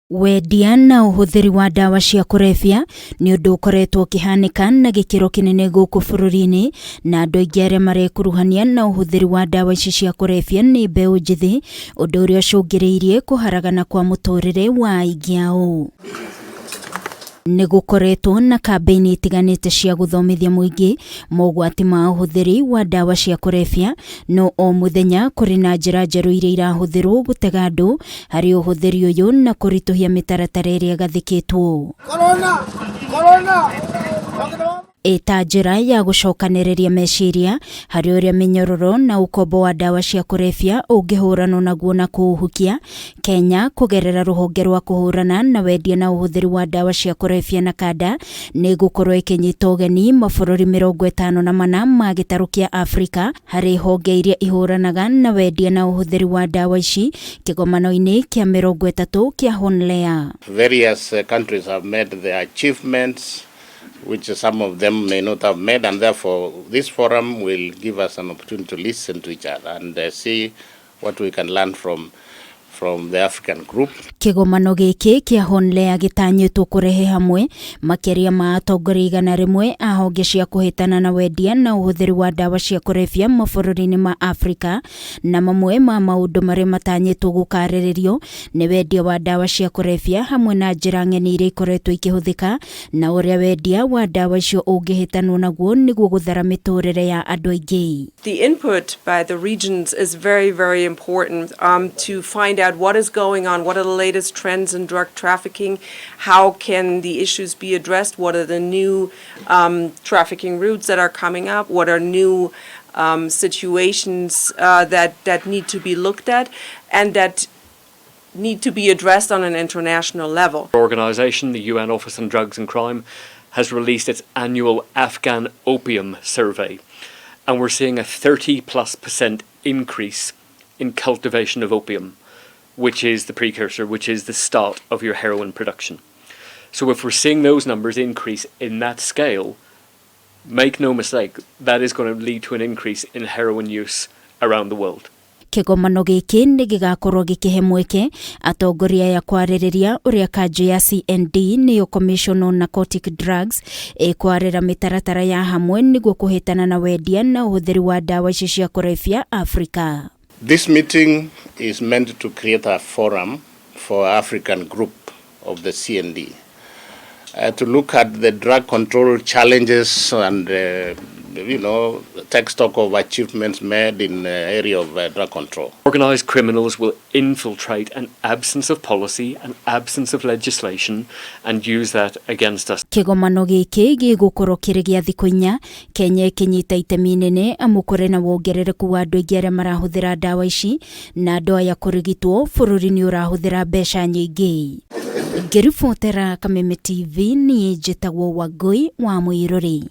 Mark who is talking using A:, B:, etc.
A: Wendia na ũhũthĩri wa ndawa cia kũrebia nĩ ũndũ ũkoretwo ũkĩhanĩka na gĩkĩro kĩnene gũkũ bũrũri-inĩ, na andũ aingĩ arĩa marekuruhania na ũhũthĩri wa ndawa ici cia kũrebia nĩ mbeũ njĩthĩ, ũndũ ũrĩa ũcũngĩrĩirie kũharagana kwa mũtũrĩre wa aingĩ ao. Nĩ gũkoretwo na kambĩini itiganĩte cia gũthomithia mũingĩ mogwati ma ũhũthĩri wa ndawa cia kũrebia, no o mũthenya kũrĩ na njĩra njerũ iria irahũthĩrwo gũtega andũ harĩ ũhũthĩri ũyũ na kũritũhia mĩtaratara ĩrĩa ĩgathĩkĩtwo.
B: Corona! Corona!
A: Ĩta njĩra ya gũcokanĩrĩria meciria harĩ ũrĩa mĩnyororo na ũkombo wa ndawa cia kũrebia ũngĩhũranwo naguo na kũũhukia. Kenya kũgerera rũhonge rwa kũhũrana na wendia na ũhũthĩri wa ndawa cia kũrebia na kanda nĩ ĩgũkorwo ĩkĩnyita ũgeni mabũrũri 54 ma gĩtarũ kĩa Afrika harĩ honge iria ihũranaga na wendia na ũhũthĩri wa ndawa ici kĩgomano-inĩ kĩa 30 kĩa HONLEA.
C: Various countries have made their achievements, which some of them may not have made, and therefore this forum will give us an opportunity to listen to each other and see what we can learn from the African group.
A: Kĩgomano gĩkĩ kĩa HONLEA gĩtanyĩtwo kũrehe hamwe makĩria ma atongoria 100 a honge cia kũhĩtana na wendia na ũhũthĩri wa ndawa cia kũrebia mabũrũri-inĩ ma Afrika, na mamwe ma maũndũ marĩa matanyĩtwo gũkarĩrĩrio nĩ wendia wa ndawa cia kũrebia hamwe na njĩra ng'eni iria ikoretwo ikĩhũthĩka na ũrĩa wendia wa ndawa icio ũngĩhĩtanwo naguo nĩguo gũthara mĩtũrĩre ya andũ aingĩ.
D: The input by the regions is very, very important to find out what is going on, what are the latest trends in drug trafficking, how can the issues be addressed, what are the new trafficking routes that are coming up, what are new situations that need to be looked at and that need to be addressed on an international level.
E: Organization, the UN Office on Drugs and Crime, has released its annual Afghan opium survey, and we're seeing a 30+% increase in cultivation of opium, which is the precursor, which is the start of your heroin production. So if we're seeing those numbers increase in that scale, make no mistake, that is going to lead to an increase in heroin use around the world.
A: Kĩgomano gĩkĩ nĩ gĩgakorwo gĩkĩhe mweke atongoria aya kwarĩrĩria ũrĩa kanjũ ya CND, nĩyo Commission on Narcotic Drugs, ĩkwarĩra mĩtaratara ya hamwe nĩguo kũhĩtana na wendia na ũhũthĩri wa ndawa ici cia kũrebia Afrika.
C: This meeting is meant to create a forum for African group of the CND to look at the drug control challenges and take stock of achievements made in the area of drug control.
E: Organized criminals will infiltrate an absence of policy, an absence of legislation, and use that against us.
A: Kĩgomano gĩkĩ gĩgũkorwo kĩrĩ gĩa thikũ 4, Kenya ĩkĩnyita itemi inene amu kũrĩ na wongerereku wa andũ aingĩ arĩa marahũthĩra ndawa ici, na andũ aya kũrigitwo bũrũri nĩ ũrahũthĩra mbeca nyingĩ. Ngĩribotera Kameme TV, niĩ njĩtagwo Wangũi wa Mũirũrĩ.